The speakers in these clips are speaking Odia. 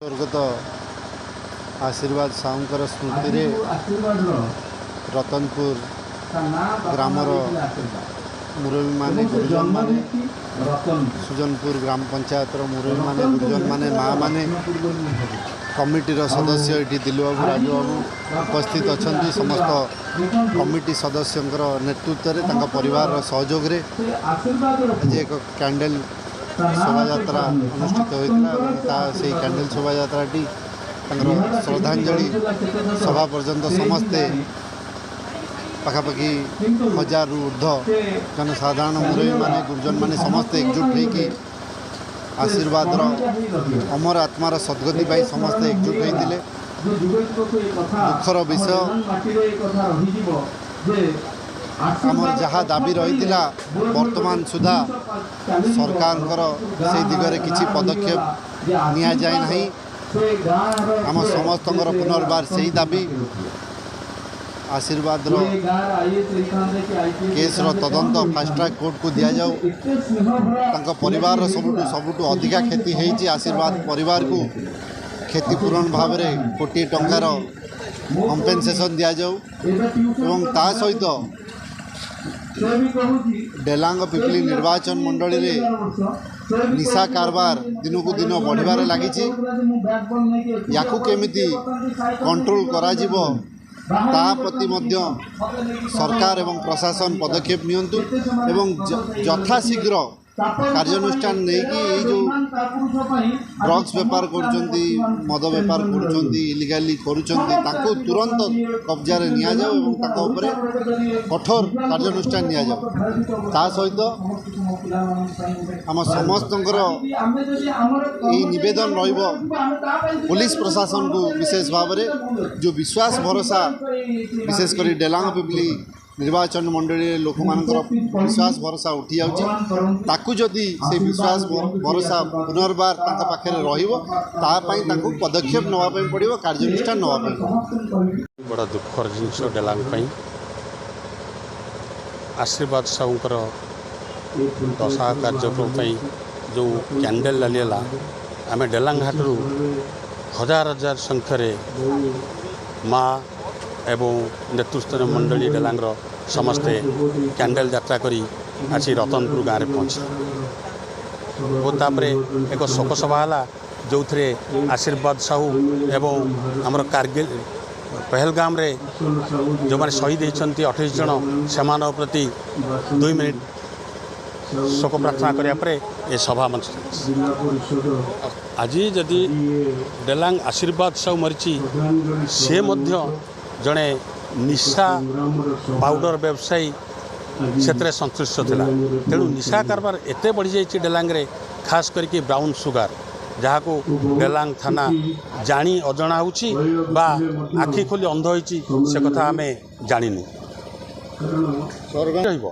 ସ୍ୱର୍ଗତ ଆଶୀର୍ବାଦ ସାହୁଙ୍କର ସ୍ମୃତିରେ ରତନପୁର ଗ୍ରାମର ମୁରବୀମାନେ, ଗୁରୁଜନମାନେ, ସୁଜନପୁର ଗ୍ରାମ ପଞ୍ଚାୟତର ମୁରବୀମାନେ, ଗୁରୁଜନମାନେ, ମାଆମାନେ, କମିଟିର ସଦସ୍ୟ ଏଠି ଦିଲୁବାବୁ, ରାଜୁବାବୁ ଉପସ୍ଥିତ ଅଛନ୍ତି। ସମସ୍ତ କମିଟି ସଦସ୍ୟଙ୍କର ନେତୃତ୍ୱରେ, ତାଙ୍କ ପରିବାରର ସହଯୋଗରେ ଆଜି ଏକ କ୍ୟାଣ୍ଡେଲ ଶୋଭାଯାତ୍ରା ଅନୁଷ୍ଠିତ ହୋଇଥିଲା ଏବଂ ତା ସେଇ କ୍ୟାଣ୍ଡେଲ ଶୋଭାଯାତ୍ରାଟି ତାଙ୍କର ଶ୍ରଦ୍ଧାଞ୍ଜଳି ସଭା ପର୍ଯ୍ୟନ୍ତ ସମସ୍ତେ ପାଖାପାଖି ହଜାରରୁ ଉର୍ଦ୍ଧ୍ୱ ଜନସାଧାରଣ, ମୁରବୀମାନେ, ଗୁରୁଜନମାନେ ସମସ୍ତେ ଏକଜୁଟ ହେଇକି ଆଶୀର୍ବାଦର ଅମର ଆତ୍ମାର ସଦ୍ଗତି ପାଇଁ ସମସ୍ତେ ଏକଜୁଟ ହୋଇଥିଲେ। ଦୁଃଖର ବିଷୟ, ଆମର ଯାହା ଦାବି ରହିଥିଲା ବର୍ତ୍ତମାନ ସୁଦ୍ଧା ସରକାରଙ୍କର ସେଇ ଦିଗରେ କିଛି ପଦକ୍ଷେପ ନିଆଯାଏ ନାହିଁ। ଆମ ସମସ୍ତଙ୍କର ପୁନର୍ବାର ସେଇ ଦାବି, ଆଶୀର୍ବାଦର କେସ୍ର ତଦନ୍ତ ଫାଷ୍ଟ ଟ୍ରାକ୍ କୋର୍ଟକୁ ଦିଆଯାଉ। ତାଙ୍କ ପରିବାରର ସବୁଠୁ ଅଧିକା କ୍ଷତି ହେଇଛି। ଆଶୀର୍ବାଦ ପରିବାରକୁ କ୍ଷତିପୂରଣ ଭାବରେ କୋଟିଏ ଟଙ୍କାର କମ୍ପେନସେସନ୍ ଦିଆଯାଉ ଏବଂ ତା ସହିତ ଡେଲାଙ୍ଗ ପିପିଲି ନିର୍ବାଚନ ମଣ୍ଡଳୀରେ ନିଶା କାରବାର ଦିନକୁ ଦିନ ବଢ଼ିବାରେ ଲାଗିଛି, ୟାକୁ କେମିତି କଣ୍ଟ୍ରୋଲ କରାଯିବ ତା ପ୍ରତି ମଧ୍ୟ ସରକାର ଏବଂ ପ୍ରଶାସନ ପଦକ୍ଷେପ ନିଅନ୍ତୁ ଏବଂ ଯଥାଶୀଘ୍ର କାର୍ଯ୍ୟାନୁଷ୍ଠାନ ନେଇକି ଏଇ ଯେଉଁ ଡ୍ରଗ୍ସ ବେପାର କରୁଛନ୍ତି, ମଦ ବେପାର କରୁଛନ୍ତି, ଇଲିଗାଲି କରୁଛନ୍ତି, ତାଙ୍କୁ ତୁରନ୍ତ କବ୍ଜାରେ ନିଆଯାଉ ଏବଂ ତାଙ୍କ ଉପରେ କଠୋର କାର୍ଯ୍ୟାନୁଷ୍ଠାନ ନିଆଯାଉ। ତା ସହିତ ଆମ ସମସ୍ତଙ୍କର ଏଇ ନିବେଦନ ରହିବ ପୋଲିସ ପ୍ରଶାସନକୁ, ବିଶେଷ ଭାବରେ ଯେଉଁ ବିଶ୍ୱାସ ଭରସା, ବିଶେଷ କରି ଡେଲାଙ୍ଗ ପିପିଲି ନିର୍ବାଚନ ମଣ୍ଡଳୀରେ ଲୋକମାନଙ୍କର ବିଶ୍ୱାସ ଭରସା ଉଠିଯାଉଛି, ତାକୁ ଯଦି ସେ ବିଶ୍ୱାସ ଭରସା ପୁନର୍ବାର ତାଙ୍କ ପାଖରେ ରହିବ ତା ପାଇଁ ତାଙ୍କୁ ପଦକ୍ଷେପ ନେବା ପାଇଁ ପଡ଼ିବ, କାର୍ଯ୍ୟାନୁଷ୍ଠାନ ନେବା ପାଇଁ ପଡ଼ିବ। ବଡ଼ ଦୁଃଖର ଜିନିଷ ଡେଲାଙ୍ଗ ପାଇଁ, ଆଶୀର୍ବାଦ ସାହୁଙ୍କର ଦଶାହ କାର୍ଯ୍ୟକ୍ରମ ପାଇଁ ଯେଉଁ କ୍ୟାଣ୍ଡେଲ ରାଲି ହେଲା, ଆମେ ଡେଲାଙ୍ଗ ହାଟରୁ ହଜାର ହଜାର ସଂଖ୍ୟାରେ ମା ଏବଂ ନେତୃତ୍ୱ ମଣ୍ଡଳୀ ଡେଲାଙ୍ଗର ସମସ୍ତେ କ୍ୟାଣ୍ଡେଲ ଯାତ୍ରା କରି ଆସି ରତନପୁର ଗାଁରେ ପହଞ୍ଚିଲେ ଓ ତାପରେ ଏକ ଶୋକସଭା ହେଲା, ଯେଉଁଥିରେ ଆଶୀର୍ବାଦ ସାହୁ ଏବଂ ଆମର କାର୍ଗିଲ ପହଲଗାମରେ ଯେଉଁମାନେ ଶହୀଦ ହେଇଛନ୍ତି 28 ଜଣ, ସେମାନଙ୍କ ପ୍ରତି 2 ମିନିଟ୍ ଶୋକ ପ୍ରାର୍ଥନା କରିବା ପରେ ଏ ସଭା ମଞ୍ଚ। ଆଜି ଯଦି ଡେଲାଙ୍ଗ ଆଶୀର୍ବାଦ ସାହୁ ମରିଛି, ସେ ମଧ୍ୟ ଜଣେ ନିଶା ପାଉଡ଼ର ବ୍ୟବସାୟୀ, ସେଥିରେ ସଂଶ୍ଳିଷ୍ଟ ଥିଲା। ତେଣୁ ନିଶା କାରବାର ଏତେ ବଢ଼ିଯାଇଛି ଡେଲାଙ୍ଗରେ, ଖାସ କରିକି ବ୍ରାଉନ୍ ସୁଗାର, ଯାହାକୁ ଡେଲାଙ୍ଗ ଥାନା ଜାଣି ଅଜଣା ହେଉଛି ବା ଆଖି ଖୋଲି ଅନ୍ଧ ହୋଇଛି, ସେ କଥା ଆମେ ଜାଣିନୁ। ରହିବ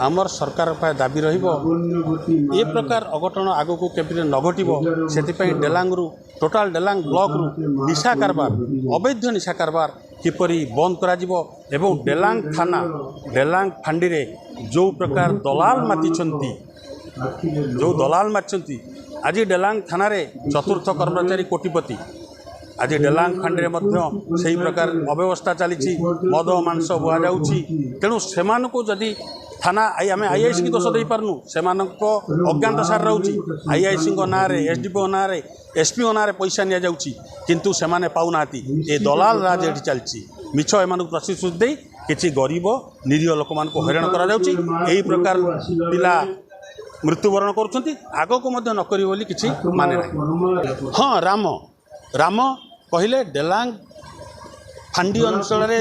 ଆମର ସରକାର ପାଖେ ଦାବି ରହିବ, ଏ ପ୍ରକାର ଅଘଟଣ ଆଗକୁ କେବେ ନ ଘଟିବ ସେଥିପାଇଁ ଡେଲାଙ୍ଗରୁ, ଟୋଟାଲ ଡେଲାଙ୍ଗ ବ୍ଲକରୁ ନିଶା କାରବାର, ଅବୈଧ ନିଶା କାରବାର କିପରି ବନ୍ଦ କରାଯିବ ଏବଂ ଡେଲାଙ୍ଗ ଥାନା, ଡେଲାଙ୍ଗ ଫାଣ୍ଡିରେ ଯେଉଁ ପ୍ରକାର ଦଲାଲ ମାତିଛନ୍ତି, ଯେଉଁ ଦଲାଲ ମାତିଛନ୍ତି, ଆଜି ଡେଲାଙ୍ଗ ଥାନାରେ ଚତୁର୍ଥ କର୍ମଚାରୀ କୋଟିପତି। ଆଜି ଡେଲାଙ୍ଗ ଫାଣ୍ଡିରେ ମଧ୍ୟ ସେହି ପ୍ରକାର ଅବ୍ୟବସ୍ଥା ଚାଲିଛି, ମଦ ମାଂସ ବୁହାଯାଉଛି। ତେଣୁ ସେମାନଙ୍କୁ ଯଦି ଥାନା, ଆମେ ଆଇଆଇସିକି ଦୋଷ ଦେଇପାରୁନୁ, ସେମାନଙ୍କ ଅଜ୍ଞାତ ସାର ରହୁଛି। ଆଇଆଇସିଙ୍କ ନାଁରେ, ଏସ୍ ଡି ପି ଓ ନାଁରେ, ଏସ୍ପିଙ୍କ ନାଁରେ ପଇସା ନିଆଯାଉଛି, କିନ୍ତୁ ସେମାନେ ପାଉନାହାନ୍ତି। ଏ ଦଲାଲ ରାଜ ଏଠି ଚାଲିଛି। ମିଛ ଏମାନଙ୍କୁ ପ୍ରତିଶ୍ରୁତି ଦେଇ କିଛି ଗରିବ ନିରୀହ ଲୋକମାନଙ୍କୁ ହଇରାଣ କରାଯାଉଛି। ଏହି ପ୍ରକାର ପିଲା ମୃତ୍ୟୁବରଣ କରୁଛନ୍ତି, ଆଗକୁ ମଧ୍ୟ ନ କରିବ ବୋଲି କିଛି ମାନେ ନାହିଁ। ହଁ, ରାମ ରାମ କହିଲେ ଡେଲାଙ୍ଗ ଫାଣ୍ଡି ଅଞ୍ଚଳରେ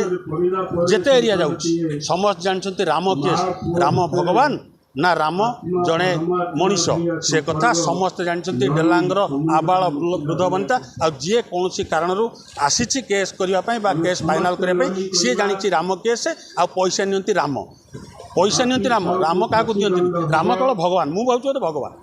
ଯେତେ ଏରିଆ ଯାଉଛି ସମସ୍ତେ ଜାଣିଛନ୍ତି ରାମ କେସ୍। ରାମ ଭଗବାନ ନା ରାମ ଜଣେ ମଣିଷ, ସେ କଥା ସମସ୍ତେ ଜାଣିଛନ୍ତି ଡେଲାଙ୍ଗର ଆବାଳ ବୃଦ୍ଧ ବନିତା। ଆଉ ଯିଏ କୌଣସି କାରଣରୁ ଆସିଛି କେସ୍ କରିବା ପାଇଁ ବା କେସ୍ ଫାଇନାଲ୍ କରିବା ପାଇଁ, ସିଏ ଜାଣିଛି ରାମ କେସ୍। ଆଉ ପଇସା ନିଅନ୍ତି ରାମ, ପଇସା ନିଅନ୍ତି ରାମ, ରାମ କାହାକୁ ଦିଅନ୍ତିନି। ରାମ କେବଳ ଭଗବାନ, ମୁଁ ଭାବୁଛି ଗୋଟେ ଭଗବାନ।